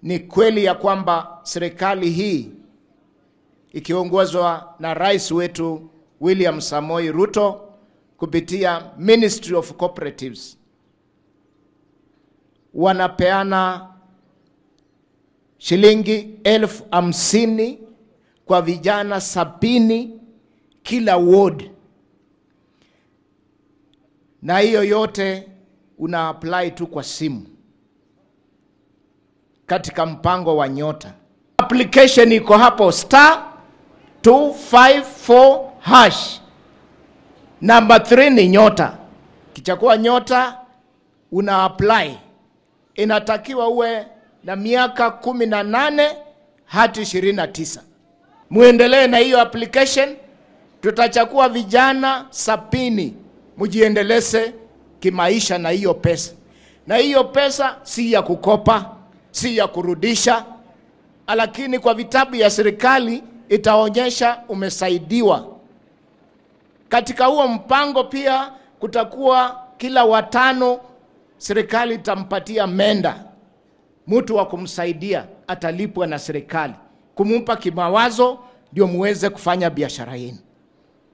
Ni kweli ya kwamba serikali hii ikiongozwa na rais wetu William Samoei Ruto kupitia Ministry of Cooperatives wanapeana shilingi 50,000 kwa vijana 70 kila ward. Na hiyo yote una apply tu kwa simu katika mpango wa Nyota. Application iko hapo *254#. Number 3 ni Nyota. Kichakua Nyota una apply. Inatakiwa uwe na miaka 18 hadi 29. Muendelee na hiyo application. Tutachakua vijana 70 mujiendeleze kimaisha na hiyo pesa. Na hiyo pesa si ya kukopa, si ya kurudisha, lakini kwa vitabu ya serikali itaonyesha umesaidiwa. Katika huo mpango pia kutakuwa kila 5 serikali itampatia menda, mtu wa kumsaidia, atalipwa na serikali kumpa kimawazo ndio muweze kufanya biashara yenu.